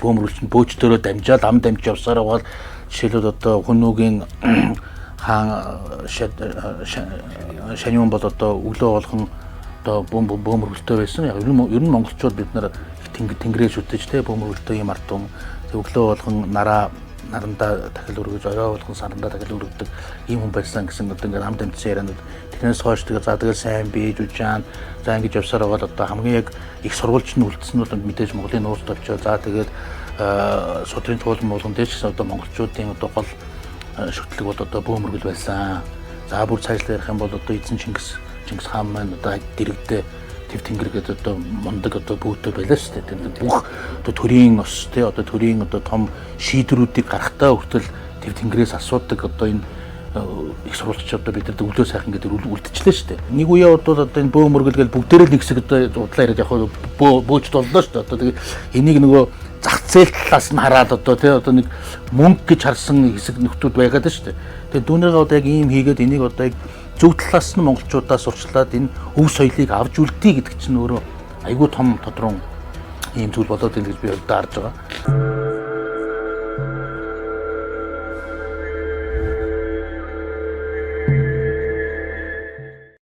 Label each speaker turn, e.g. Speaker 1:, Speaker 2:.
Speaker 1: Бөөмөргөл чинь бөөчдөрөө дамжаал ам дамж явсаар байгаа. Жишээлбэл, одоо Хүнүүгийн хаан Шаньюн бол одоо өглөө болгон одоо бөөмөргөлтэй байсан. Яг ер нь монголчууд бид нар тэнгэрээ шүтэж, те, бөөмөргөлтэй юм ардун өглөө болгон нараа нарандаа дахил өргөж, орой болгон сарандаа дахил өргөдөг ийм хүн байсан гэсэн одоо ингээд ам дамжсан ярианууд. Тэрнээс хойш тэгээ за тэгэл сайн бийж үжаан, за ингэж явсаар байгаа. Одоо хамгийн яг их сурвалж нь үлдсэн нь бол мэдээж Монголын нууц товчоо, за тэгээд судрын туулан болгон дээр ч гэсэн одоо монголчуудын одоо гол шүтлэг бол одоо бөөмөргөл байсан. За, бүр цаашлаа ярих юм бол одоо эзэн Чингис хаан маань одоо дэрэгдээ төв тэнгэр гэдэг одоо мундаг одоо бөөтөө байлаа шүү дээ. Тэр бүх одоо төрийн ос, те, одоо төрийн одоо том шийдвэрүүдийг гаргахтаа хүртэл төв тэнгэрээс асуудаг. Одоо энэ их сурвалжч одоо бид нар өглөө сайхан гэдэг үлдчихлээ шүү дээ. Нэг үе бол одоо энэ бөө мөргөл гэл бүгдээрээ нэг хэсэг одоо удлаа яриад яг бөөч боллоо шүү дээ. Одоо тэгээ энийг нөгөө зах зээл талаас нь хараад одоо, тий, одоо нэг мөнгө гэж харсан хэсэг нөхдүүд байгаад шүү дээ. Тэгээ дүүнийгээ одоо яг ийм хийгээд энийг одоо яг зөв талаас нь монголчуудаас сурчлаад энэ өв соёлыг авч үлдээе гэдэг чинь өөрөө айгүй том тодрон ийм зүйл болоод байна гэж би одоо харж байгаа.